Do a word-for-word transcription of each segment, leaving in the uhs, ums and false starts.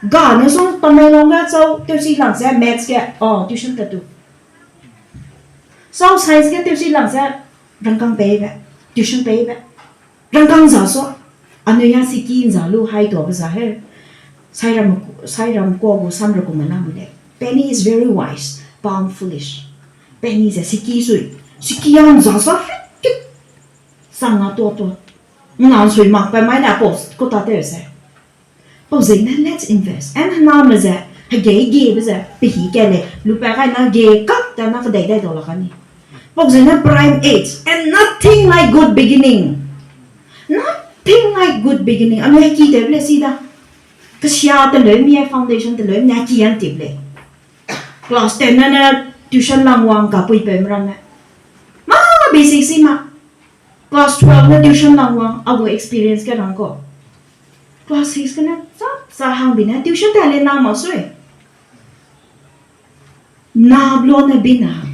Ga ne song Tamenglong ge chau tewsi lang ze maths ge, oh, tuition ka tu. Chau science ge tewsi lang ze rangkang peibe, tuition peibe. Rangkang za so, anui ya siki nza lu hai tuabe za he. Sairam, sairam kua gu samra gu mena mu le. Penny is very wise, pound foolish. Penny ze siki sui, siki ya nza sa, kit. Sang a tua tua. Nna sui mak pe mai na post ko ta tew se. Pau zene let's invest. And hena me ze, hegei ge be ze, pe hi ke le, lu pe gai na ge kak ta na kedei dai dau la ka ni. Pau zene prime age, and nothing like good beginning. Nothing like good beginning. Ame ki te ble si da. Kesia te le mi foundation te le mi ki an tip le. Class ten na na tuition lang wang ka pui pe mram me. Ma basic si ma. Class twelve na tuition lang wang, a gu experience ke rang ko. Class six ke na, sa, sa hang bi na, tuition ta le na ma sui. Na blo na bi na.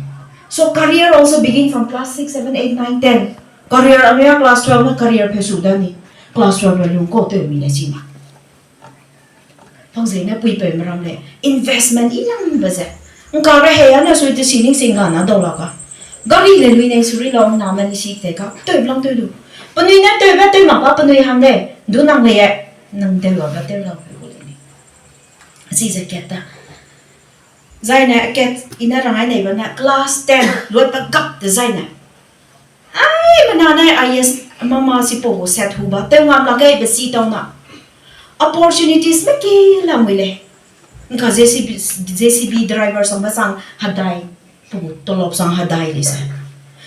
So career also begin from class six, seven, eight, nine, ten. Career a mea class twelve na career pe su da ni. Class twelve na lung ko te mi na si ma. Pau zene pui pe mram le investment i lang be ze. Nka re he ya na sui te si ning sing ga na dau la ka. Gari le lui ne suri long na ma ni si te ka. Tew lang tew du. Penui ne tew be tew mak ba penui hang de. Du nang le ye. Nang tew la ba tew la pe gu le ni. Si ze kat ta. Zai ne kat i ne rang ai nei ba ne class ten. Loi pe gap de zai ne. Ai, mena ne I A S mama si po set hu ba, tew ngam la gai be si tau na. Opportunities me ke la mui le. Nka J C B, J C B driver sang ba sang hadai, pu tolop sang hadai le se.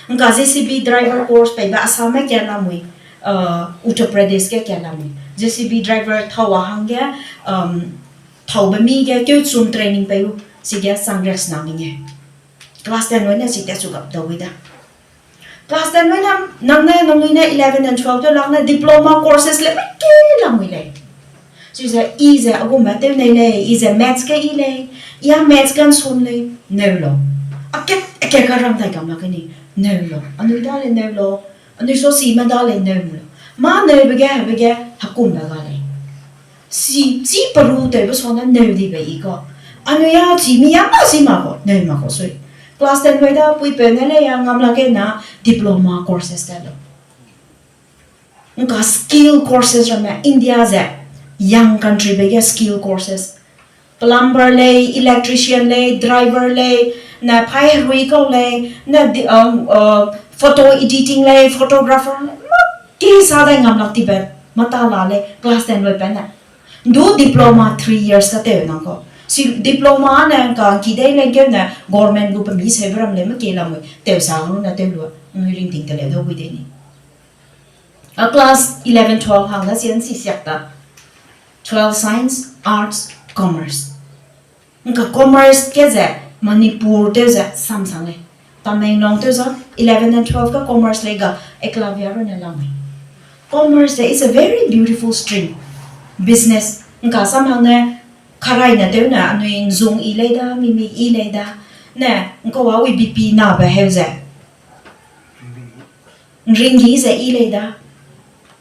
Nka J C B driver course pe ba Assam me ke la mui, uh, Uttar Pradesh ke ke la mui. J C B driver thau a hang ge, um, thau be mi ge keu chum training pe u, si ge sang rest na mi nge. Class ten loi ne si te su gap dau wi da. Class ten loi na, nang ne, nang loi ne eleven and twelve te lang ne diploma courses le me ke la mui lei. Chize, i ze agum ba tew nei lei, i ze maths ke i lei, i a maths kan sun lei, neu lo. A kat, a kat ka rang tai kam la ke ni, neu lo. Anui da le neu lo, anui so si ma da le neu lo. Ma neu be ge, be ge, hakum ba ga lei. Si, chi peru tewbe sua ne neu di be i ko. Anui a chi mi a ma si ma ko, neu ma ko sui. Class ten loi da pui pe ne le ya ngam la ke na diploma courses ta lo. Nka skill courses ramme India ze young country be ge skill courses. Plumber lei, electrician lei, driver lei, na phai herui kau lei, na di-, um, uh, photo editing lei, photographer lei, ma ke sa dai ngam lak ti be, mata la lei, class ten loi pe ne. Du diploma three years ka tew nang ko. Si diploma ne ka ki dei leng keu ne government gu pemi seu be ram lei me ke lam lei. Tew sa lu ne tew lu, nui ring ting te leu dau gui dei ni. A class eleven, twelve hang na sian si siak ta. Twelve science, arts, commerce. Nka commerce ke ze Manipur tew ze samsang lei. Tamenglong tew ze eleven and twelve ka commerce lei ga Eklavya ru ne lam lei. Commerce is a very beautiful stream. Business. Nka samhang ne karai ne tew ne anui nzung i lei da, mimik i lei da. Ne, nka wa wi B P na be heu ze. Nringgi ze i lei da.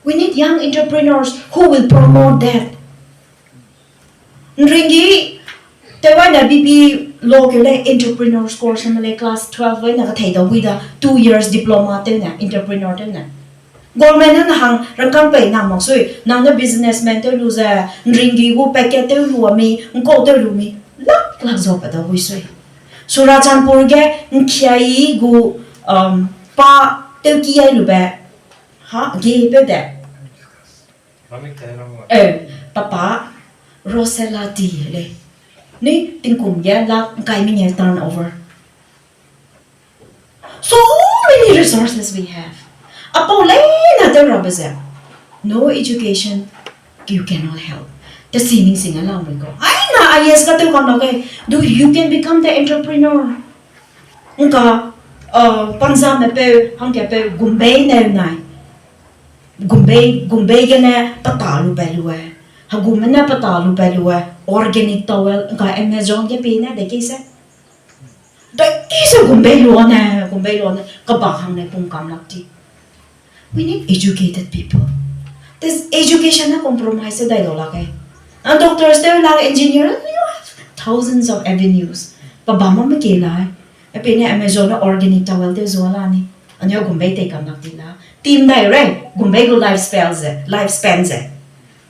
We need young entrepreneurs who will promote that. Nringgi, tewa na B P lo ke le entrepreneurs course me le class twelve loi na ka thei da wi da two years diploma tew ne entrepreneur tew ne. Government na hang rangkang pei na mak sui, nang ne businessman tew lu ze, nringgi gu packet tew lu a mi, nko tew lu mi, lak lak zo pa da wi sui. Churachandpur ge nkiai gu, um, pa tew ki ai lu be, ha, ge pe de. Eh, papa, Rosella T lei. Ni tingkum ge lak nkai mi nge turnover. So many resources we have. Apau lei na tew ra be ze. No education, you cannot help. Te si ning sing a lau mui ko. Ai na I A S ka tew kam la ke. Do you can become the entrepreneur? Nka, uh, Punjab me peu, hangke peu, gumbei neu nai. Gumbei, gumbei gene pata lu pe lu e. Hagume ne pata lu pe lu e. Organic towel, nka Amazon ge pe ne de ke se. De ke se gumbei lu ne, gumbei lu ne, kaba hang ne pung kam lak ti. We need educated people. This education na compromise se dai lo lak e. A doctors tew la, engineer, you have thousands of avenues. Pa bam ma me ke lai. A pe ne Amazon na organic towel tew zua la ni. Anui gumbei tei kam lak di la. Team dai re, gumbei gu life spell ze, life span ze.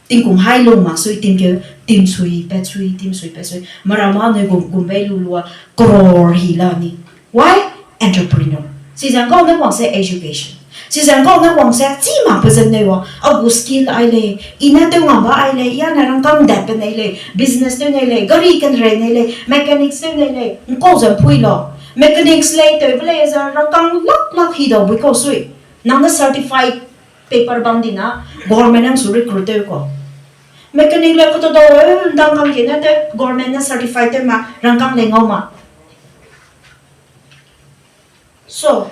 Tingkum hai lung mak sui, team ke, team sui, pet sui, team sui, pet sui. Mara ma anui gum, gumbei lu lua, crore hi la ni. Why? Entrepreneur. Sizang kau ne wang se education. Sizang kau ne wang se, chi mak pe zan ne wa, a gu skill ai lei, i ne tew ngam ba ai lei, i a ne rangkang dat pe nei lei, business tew nei lei, gari kan re nei lei, mechanics tew nei lei, nkau zan pui lo. Mechanics lei, tew be lei, za rangkang lak lak hi dau bui kau sui. Nang ne certified paper bam di na, government nang su recruit tew ko. Mechanic le kuto dau, eh, ndang kang kene te government ne certified tew ma, rangkang lei ngau ma. So,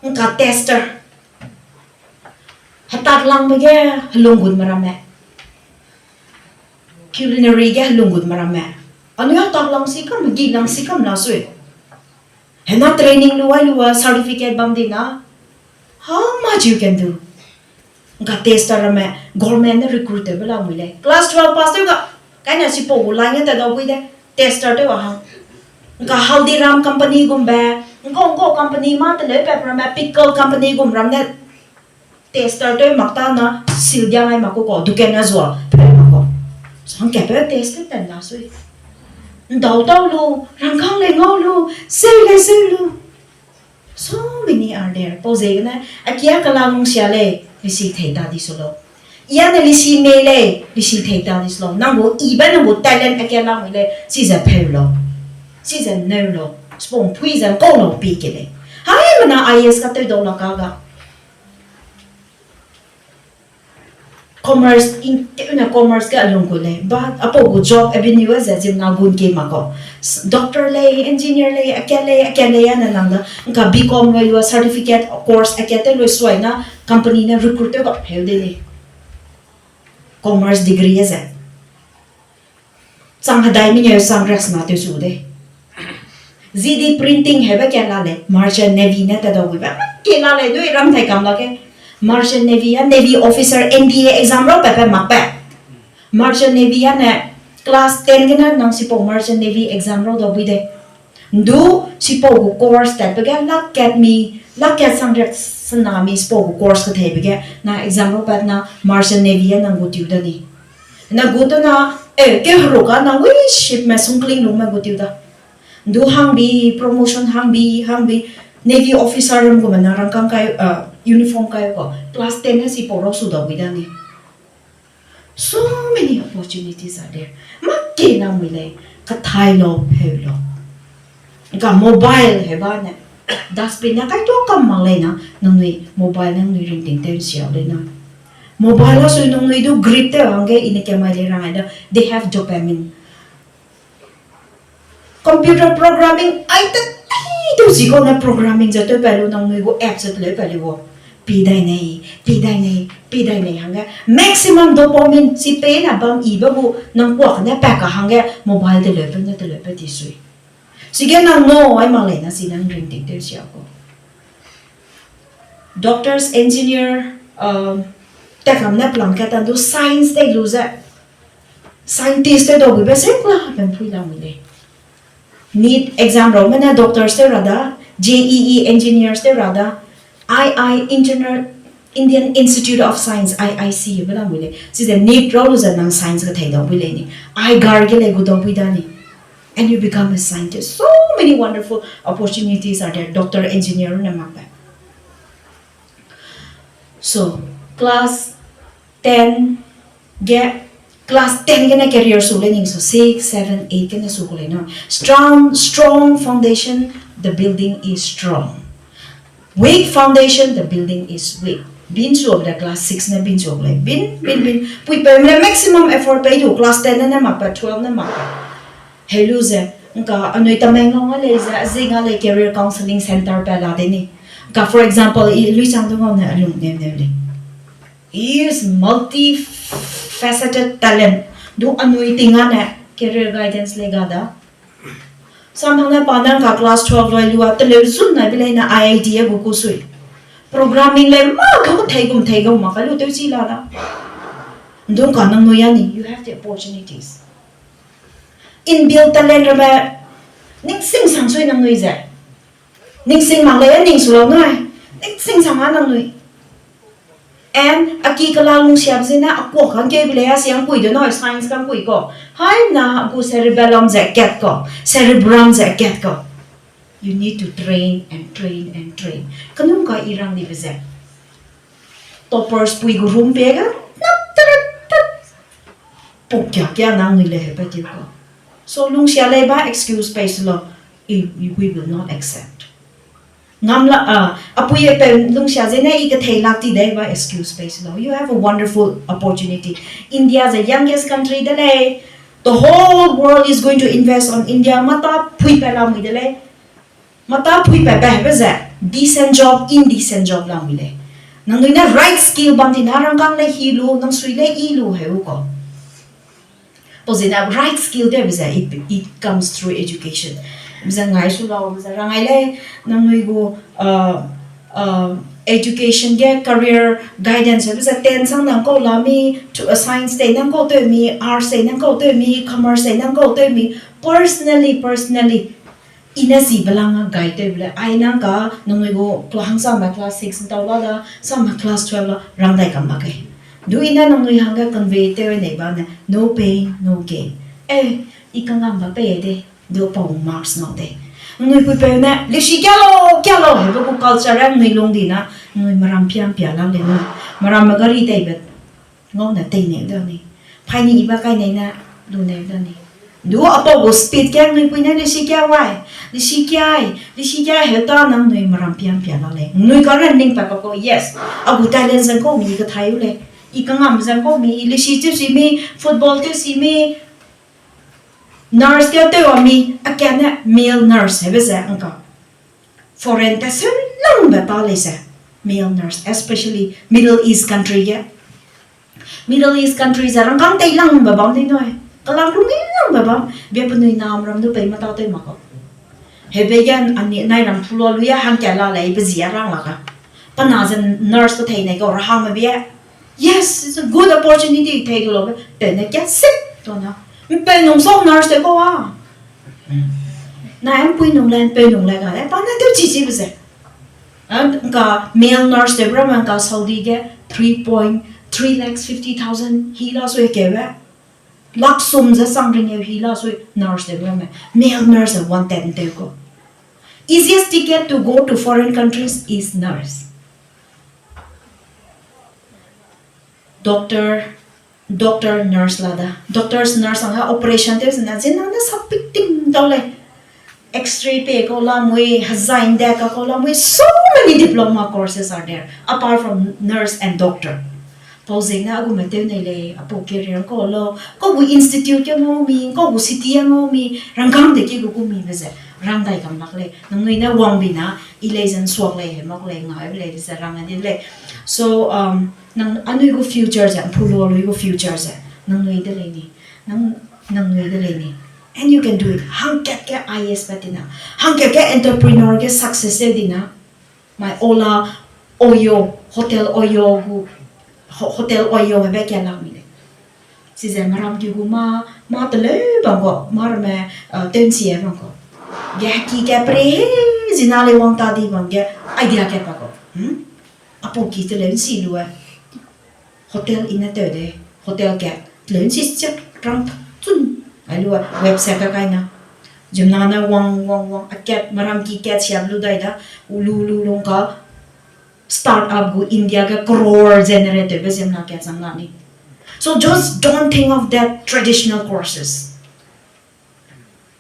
ngka tester. Hetak langbe ge helung gut me ramme. Culinary ge helung gut me ramme. Anui hetak lang si kam, gi lang si kam la sui. Hena training lu ai lu a certificate bam di na. How much you can do? Ngka tester ramme, government ne recruit tew be la mui lei. Class twelve pass tew ga, kaina sipau gu line ge ta dau bui de, tester tew a hang. Ngka Haldiram company gumbe, ngkau ngkau company ma teleu pep ramme, pickle company gum ram ne, tester tew mak ta na, sil diang ai mak ku ko, dukan na zua, pe mak ko. Sang kape test tew ten la sui. Ndau tau lu, rangkang lei ngau lu, seu lei seu lu. So many are there. Pau ziegene, a kia kela lungsia lei, lisi thei ta di su lo. I a ne lisi mei lei, lisi thei ta di su lo. Nang gu i be nang gu talent a kia la mui lei, chize pheu lo. Chize neu lo. Spong pui ze kau lo pi ke lei. Haimena I A S ka tew dau la ka ga. Commerce, in, tew ne commerce ge alung gu lei. But apau gu job avenue ze zimna gun ke ma ko. Doctor lei, engineer lei, a kia lei, a kia lei, a ne nang da. Ngka B Com loi lua certificate course a kia te loi suai na company ne recruit tew ga pheu de lei. Commerce degree ze. Chang hedai mengeu sang riaksena tew su de. G D printing hebe kia la lei, Merchant Navy ne ta dau bui be, ma kia la lei, dui ram thai kam la ke. Merchant Navy a, Navy officer, N D A exam rau pe pe mak pe. Merchant Navy a ne class ten gene nang sipau Merchant Navy exam rau dau bui de. Ndu sipau gu course tatbe ge lak kat mi, lak kat sang riaksena mi sipau gu course katheibe ge, na exam rau pat na Merchant Navy a nang gu tiu da ni. Na gu ta na, eh, ke heru ka na wi ship me sungkling lung me gu tiu da. Ndu hangbi promotion hangbi, hangbi Navy officer ram gu me na rangkang kai, uh, uniform kai ko. Class ten ne sipau rau su dau bui da ni. So many opportunities are there. Ma ke na mui lei, kathai lo, pheu lo. Ga mobile heba ne. Dustbin na kai to kam mak lei na, nangnui mobile nangnui ringting tew nsiau lei na. Mobile a sui nangnui du grip tew hangge i ne ke mai lei rang ai da, they have dopamine. Computer programming ai te, ai te zi kau ne programming ze tew pa lu nangnui gu app ze teleu pa lu wo. Pi dai nei, pi dai nei, pi dai nei hangge maximum dopamine si pe na bam i be gu nang kuak ne pa ka hangge mobile teleu pe ne teleu pe di sui. Sige nang no ai mak lei na si nang ringting tew sia ko. Doctors, engineer, um, tekam ne plan ka tan du science tei lu ze. Scientist te dau bui be se kla pen pui la mui lei. NEET exam rau me ne doctors te ra da, J E E engineers te ra da, I I Internal, Indian Institute of Science, I I C be la mui lei. Chize NEET rau lu ze nang science kathei dau bui lei ni. I gar ge lei gu dau bui da ni. And you become a scientist. So many wonderful opportunities are there. Doctor, engineer ne mak be. So, class ten ge, class ten gene career su le ning so, six, seven, eight gene su ku lei no. Strong, strong foundation, the building is strong. Weak foundation, the building is weak. Bin su le class six ne bin su le. Bin, bin, bin. Pui pe mle maximum effort pe du class ten ne mak pe, twelve ne mak pe. Helu ze, ngka anui Tamenglong a lei ze, azing a lei career counseling center pe la de ni. Ngka, for example, i Luisang du ngau ne alung ne ne lei. He is multifaceted talent. Du anui ting a ne career guidance lei ga da. Samhang ne pa ne ngka class twelve loi lu a teleu zun nai be lei na I I T a gu ku sui. Programming lei ma ka ku thei gum thei gum ma ka lu tew chi la da. Ndung ka nangnui a ni, you have the opportunities. Inbuilt talent ramme, ningsing sang sui nangnui ze. Ningsing mak lei, ning su lau nui. Ningsing sang a nangnui. And a ki kela lungsiabe zene a kuak kangkeube lei a siang kui de nui, science kang kui ko. Hai na a gu cerebellum ze kat ko, cerebrum ze kat ko. You need to train and train and train. Kanung ka i rang dibe ze. Toppers pui gu room pe ga, nap tara tap. Puk kia kia nangnui le he pa tiu ko. So lungsia lei ba excuse pei se lo, i, i, we will not accept. Ngam la, a, a pui e pe lungsia zene i kethei lak ti dei ba excuse pei se lo. You have a wonderful opportunity. India is the youngest country de lei. The whole world is going to invest on India. Mata pui pe lamui de lei. Mata pui pe pe hebe ze, decent job, indecent job lamui lei. Nangnui ne right skill bam di na rangkang lei hi lu, nang sui lei i lu heu ko. Pau zene right skill de be ze, it, it comes through education. Be ze ngai su lau, be ze rangai lei, nangnui gu, uh, uh, education ge career guidance be ze ten sang nang kau la mi, to, uh, science tei nang kau tew mi, arts tei nang kau tew mi, commerce tei nang kau tew mi, personally, personally. I ne zi belang a guide tew be le, ai nang ka nangnui gu klo hang sa ma class six ntau la da, sa ma class twelve la rang dai kam bak ge. Du i ne nangnui hangge convey tew nei ba ne, no pain, no gain. Eh, i kangam ba pei de, du pau marks ngau de. Nangnui pui peu ne, leshi kia lo, kia lo, hebe gu culture a nangnui lung di na, nangnui meram piam pia la le na, meram me gari tei be. Ngau ne tei nei da ni. Phai ni i ba kai nei ne, lu nei da ni. Du apau gu speed ge nangnui pui ne leshi kia wai. Leshi kia ai, leshi kia ai, heu ta nangnui meram piam pia la lei. Nangnui ka ran ning pa pa ko, yes. A gu talent zang kau mi i kethai u lei. I kangam zang kau mi, i leshi tew si mi, football tew si mi, nurse tew tew a mi, a kia ne male nurse hebe ze ngka. Foreign te seu langbe ta lei se, male nurse, especially Middle East country ge. Middle East country ze rangkang tei langbe bam di nui. Kalang lung langbe bam, bia penui nam ram du pei mata tew mak kau. Hebe ge ani nai ram phulo lu ya hangka la lei be zi a rang la ga. Pana ze nurse kethei nei kau ra hangme bia. Yes, it's a good opportunity, tei du lo be, pe ne kia sip to na. Mpe nung so nurse te kau a. Na mpui nung le, mpeu nung le ga le, pa ne tew chi chi be ze. A, ngka male nurse te bra me ngka Saudi ge three point three lakhs fifty thousand hi la sui keu be. Lak sum ze sang ring eu hi la sui nurse te bra me. Male nurse e wanted tew kau. Easiest ticket to go to foreign countries is nurse. Doctor, doctor, nurse la da. Doctors, nurse hangge operation tew zena, zena ne sa pitim tau lei. X-ray pe kau lamui, hezai nde ka kau lamui, so many diploma courses are there, apart from nurse and doctor. Pau zene a gu me tew nei lei, apau career kau lo, kau gu institute ke ngau mi, kau gu city a ngau mi, rangkang de ki gu gu mi be ze, rang dai kam lak lei. Nangnui ne wang bi na, i lei zan suak lei, he mak lei, ngai lei, ze rang a di lei. So, um, nang anui gu future ze, mpulo lui gu future ze, nangnui de lei ni, nang, nangnui de lei ni. And you can do it. Hangkat ge I A S pat di na, hangkat ge entrepreneur ge success e di na. Mai Ola Oyo, Hotel Oyo gu, ho-, Hotel Oyo hebe kia lak mi lei. Chize meram ki gu ma, ma teleu bam gu, ma ramme, uh, tew nsi e bam gu. Ge heki ke pre he, zina lei wang ta di bam ge, idea ke pa gu. Hmm? Apau ki teleu nsi lu e. Hotel i ne tew de, hotel ke, teleu nsi siak rang tak chun. Ai lu e, website ka kai na. Ziemmena ne wang, wang, wang, a kat, meram ki kat siap lu dai da, u lu, lu, lung ka, startup gu India ge crore generate tewbe ziemmena kat chang la ni. So just don't think of that traditional courses.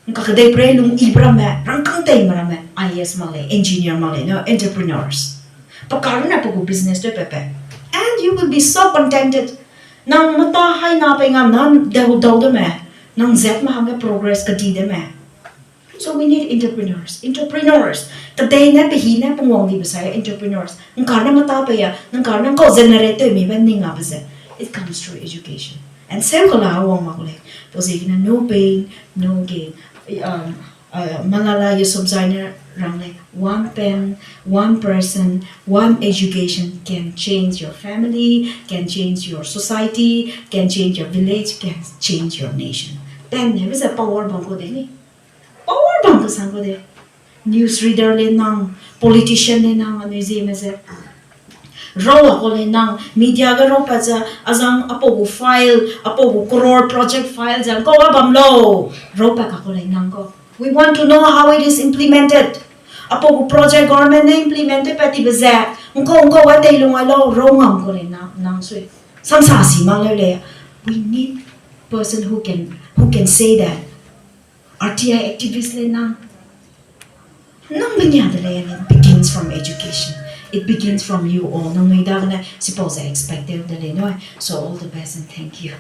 Ngka kedei pre lung i be ramme, rangkang tei me ramme, I A S mak lei, engineer mak lei, no, entrepreneurs. Pa karne pa gu business tew pepe. And you will be so contented. Nang mata hai na pei ngam na dau dau de me, nang zat me hangge progress kedi de me. So we need entrepreneurs. Entrepreneurs. Kedei ne, pe hi ne, pe nguang di be sai entrepreneurs. Ngkarne mata pei a, ngkarne ngkau generate tew mi be ning a be ze. It comes through education. And seu kala wang mak lei. Pau ziegene no pain, no gain. Um, Uh, Malala Yousafzai ne rang lei, one pen, one person, one education can change your family, can change your society, can change your village, can change your nation. Pen ne be ze power bam kau de ni. Power bam kesang kau de. News reader le nang, politician le nang, anui zieme ze. Rau a kau lei nang, media ge rau pat ze, azang apau gu file, apau gu crore project file ze, kau a bam lau. Rau pat ka kau lei nang kau. We want to know how it is implemented. Apau gu project government ne implement tew pat tibe ze, ngkau ngkau a tei lung ai lau, rau ngam kau lei nang, nang sui. Samsa si mak leu lei. We need person who can, who can say that. R T I activist le nang. Nang benia de lei, and it begins from education. It begins from you all. Nangnui dagene sipau ze expect tew de lei nui. So all the best and thank you.